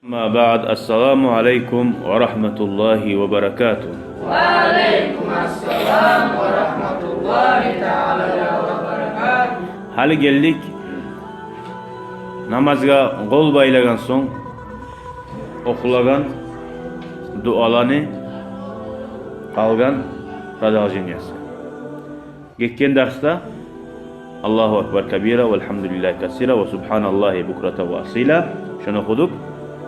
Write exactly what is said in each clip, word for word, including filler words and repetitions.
أما بعد، السلام عليكم ورحمة الله وبركاته. وعليكم السلام ورحمة الله تعالى وبركاته. Гьали гелдик намазгъа къол байлагъан сонг охулагъан дуаланы къалгъан продолжениясы. Гетген дарсда «Аллагьу акбар кабира, валгьамдулиллагьи касира, ва субгьаналлагьи букрата ва асила» шону охудукъ,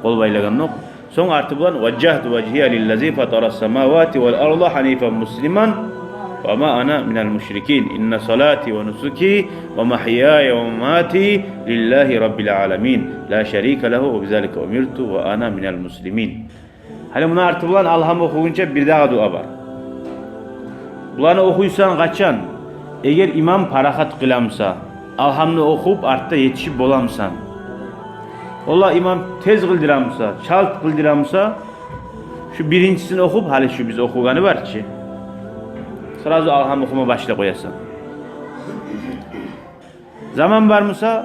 къол байлагъандокъ. Сонг арты булан: «Важжагьту важгьия лиллази фатарас самавати вал арда гьанифан муслиман, ва ма ана минал мушрикин. Инна салати ва нусуки ва магьияя ва мамати лиллагьи раббил аламин. Ла шарика лагьу, ва бизалика умирту, ва ана минал муслимин». Гьали муну арты булан «Алгьам» охугъунча бирдагъы дуа бар. Буланы охуйсан къачан? Эгер имам парахат къыламуса, «Алгьамны» охуп, артда етишип боламусан. Ола имам тез къылдырамуса, чалт къылдырамуса, шу биринчисин охуп, гьали шу биз охугъаны бар чы, сразу «Алгьам» охума башлап къоясан. Заман бармуса,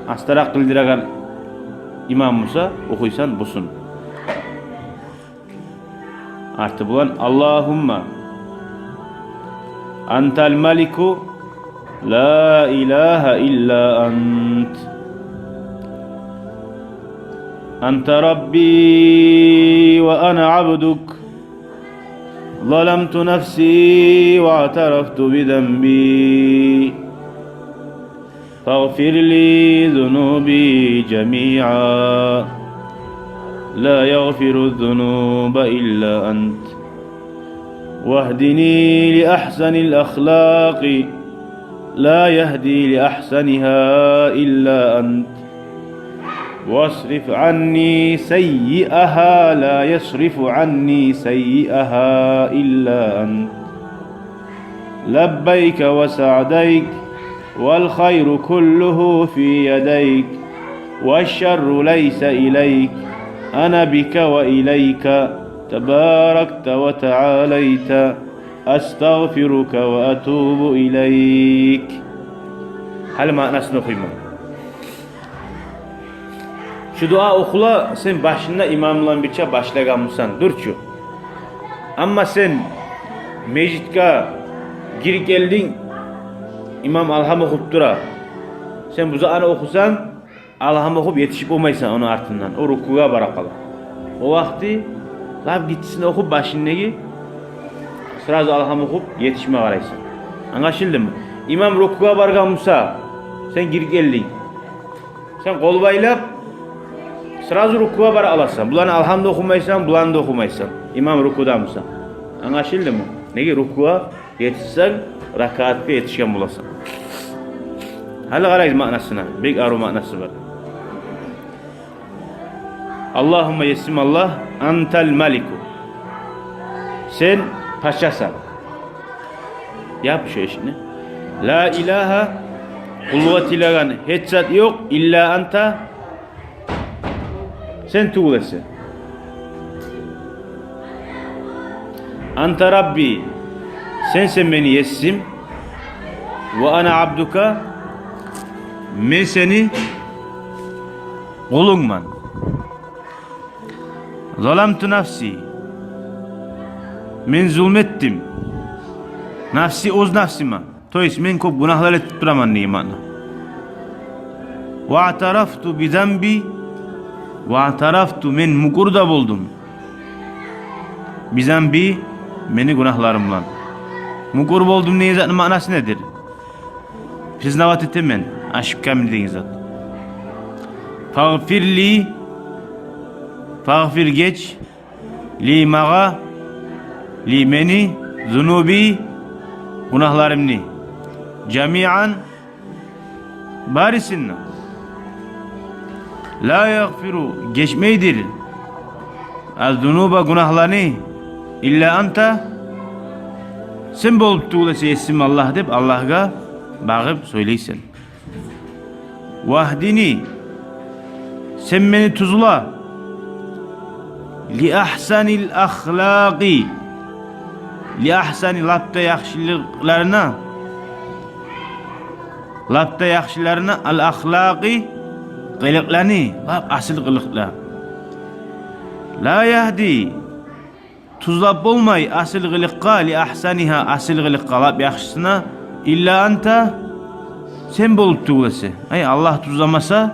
астаракъ къылдырагъан имаммуса, охуйсан бусун. Арты булан: «Аллагьумма антал малику, ла илагьа илла ант. Анта рабби ва ана абдук. Заламту нафси ва аътарафту бизанби. Фагъфир ли зунуби жамиа. Ла ягъфиру зунуба илла ант. Вагьдини ли ахсанил ахлакъи. Ла ягьди ли ахсанига илла ант. Васриф анни саййиагьа, ла ясрифу анни саййиагьа илла ант. Лаббайка ва саъдайк, вал хайру куллугьу фи ядайк, ваш шарру лайса илайк, ана бика ва илайка, табаракта ва таалайта, астагъфирука ва атубу илайк». Гьали маънасын охуйман. Шу дуа охула сен башында имам булан бирче башлагъанмусан, дюр чю. Амма сен межитге гирип гелдинг, имам «Алгьам» охуп тура. Сен бу затны охусан, «Алгьам» охуп етишип болмайсан ону артындан, о рукугъа бара къала. О вакъти лап гиччисин охуп башындагъы, сразу «Алгьам» охуп етишме къарайсан. Англашылдымы? Имам рукугъа баргъанмуса, сен гирип гелдинг. Сен къол байлап, сразу рукугъа бара аласан. Буланы «Алгьам» да охумайсан, буланы да охумайсан, имам рукудамуса. Англашылдымы? Неге, рукугъа етишсенг, ракаатгъа етишген боласан. Гьали къарайыкъ маънасына. Бек арив маънасы бар. Аллагьумма, есим Аллагь, антал малику. Сен пачасан. Яп шу эшикни. Ла илагьа, къуллукъ этилеген гьеч зат ёкъ, илла анта, сен тюгюл эсе. Анта рабби, сен, сен мени есим. Ва ана абдука, мен сени къулунгман. Заламту нафси, мен зулму этдим нафси, оьз нафсима. То есть мен кёп гюнагьлар этип тураман деген маъна. Ва аътарафту бизанби, ва аътарафту, мен мюкюр де болдум. Бизанби, мени гюнагьларым булан. Мюкюр болдум деген затны маънасы недир? Признавать этемен ошибкамны деген зат. Фагъфир ли, фагъфир, геч, ли, магъа, ли, мени, зунуби, гюнагьларымны, жамиан, барысын да. Ла ягъфиру, гечмейдир, аз-зунуба, гюнагьланы, илла анта, сен болуп тюгюл эсе, есим Аллагь, деп Аллагьгъа багъып сёйлейсен. Вагьдини, сен мени тюзле. Ли ахсанил ахлакъи. Ли ахсани, лап да яхшылыкъларына. Лап да яхшыларына, ал ахлакъи, къылыкъланы, лап асил къылыкъла. Ла ягьди, тюзлеп болмай асил къылыкъгъа, ли агьсанигьа, асил къылыкъгъа, лап яхшысына, илла анта, сен болуп тюгюл эсе. Ай, Аллагь тюзлемесе,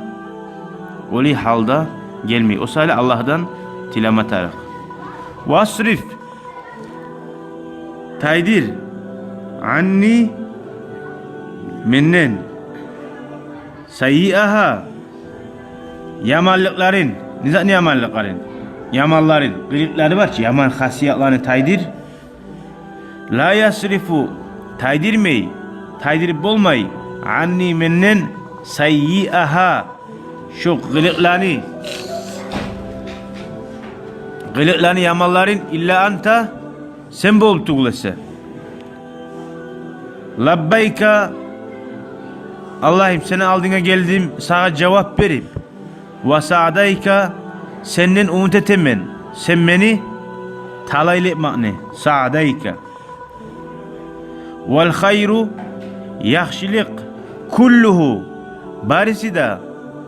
олай гьал да гелмей. О саялы Аллагьдан тилеме тарыкъ. Васриф, тайдыр, анни, менден, саййиагьа, яманлыкъларын. Не затны яманлыкъларын? Яманларын, къылыкълары бар чы, яман хасиятланы тайдыр. Ла ясрифу, тайдырмай, тайдырып болмай, анни, менден, саййиагьа, шо къылыкъланы, къылыкъланы яманларын, илла анта, сен болуп тюгюл эсе. Лаббайка, Аллагьым, сени алдынга гелдим, сагъа жавап берип. Ва саъдайка, сенден умут этемен сен мени талайлы этмекни. Саъдайка. Вал хайру, яхшылыкъ, куллугьу, барысы да,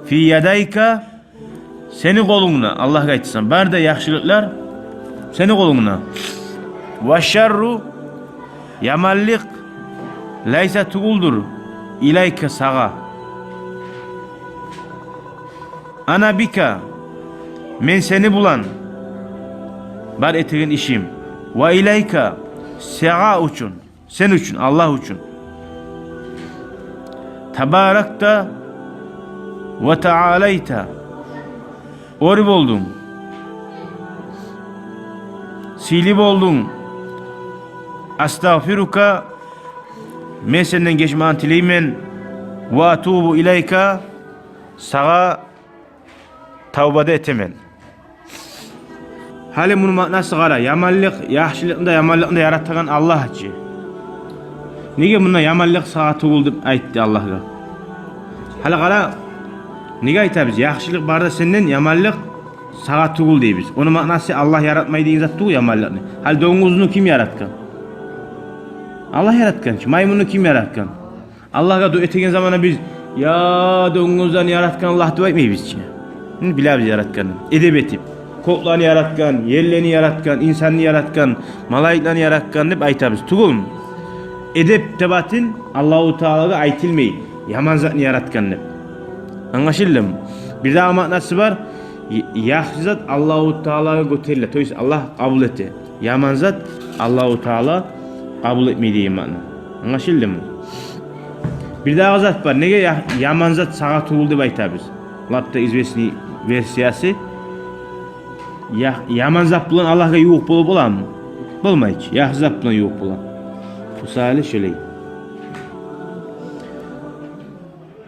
фи ядайка, сени къолунгда, Аллагьгъа айтсанг, бары да яхшылыкълар сени къолунгда. Ва шарру, яманлыкъ, лайса, тюгюлдюр, илайка, сагъа. Ана бика, мен сени булан бар этеген ишим. Ва илайка, сагъа учун. Сен учун, Аллагь учун. Табаракта ва таалайта. Оьр болдунг. Сыйлы болдунг. Астагъфирука. Мен сенден гечмекни тилеймен. Ва атубу илайка. Сагъа тавба да этемен. Гьали муну маънасы, къара, яманлыкъ, яхшылыкъны да, яманлыкъны да яратагъан Аллагь чы. Неге мунда яманлыкъ сагъа тюгюл деп айтды Аллагьгъа? Гьали къара, неге айтабыз, яхшылыкъ бары да сенден, яманлыкъ сагъа тюгюл дейбиз? Ону маънасы Аллагь яратмай деген зат тюгюл яманлыкъны. Гьали донгузну ким яратгъан? Аллагь яратгъан чы. Маймунну ким яратгъан? Аллагьгъа дуа этеген заманда биз: «Я, донгузланы яратгъан Аллагь», — деп айтмайбыз чы. Гьы, билебиз яратгъанны. Эдеп этип, кёклени яратгъан, ерлени яратгъан, инсанны яратгъан, малайикланы яратгъан деп айтабыз. Тюгюлмю? Эдеп деп атын Аллагьу Таалагъа айтылмай, яман затны яратгъан деп. Англашылдымы? Бирдагъы маънасы бар. Я-, яхшы зат Аллагьу Таалагъа гётериле, то есть Аллагь къабул эте. Яман зат Аллагьу Таала къабул этмей деген маъна. Англашылдымы? Бирдагъы зат бар. Неге я-, яман зат сагъа тюгюл деп айтабыз? Лап да известный версиясы. Я-, яман зат булан Аллагьгъа ювукъ болуп боламы? Болмай чы. Яхшы зат булан ювукъ бола. Мисалы шолай.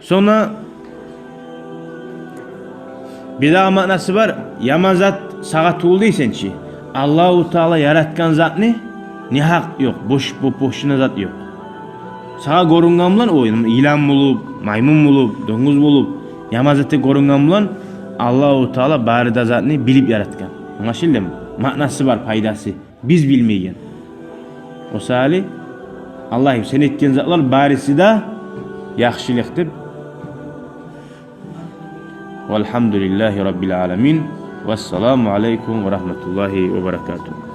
Сонг бирдагъы маънасы бар. Яман зат сагъа тюгюл дейсен чи. Аллагьу Таала яратгъан затны негьакъ ёкъ, бош, бо-, бошуна зат ёкъ. Сагъа гёрюнген булан, о йылан болуп, маймун болуп, донгуз болуп, яман зат деп гёрюнген булан, Аллагьу Таала бары да затны билип яратгъан. Англашылдымы? Маънасы бар, пайдасы. Биз билмейген. О саялы, Аллагьым, сен этген затлар барысы да яхшылыкъ деп. Валгьамдулиллагьи раббил аламин. Вассаламу алайкум ва рагьматуллагьи ва баракатугь.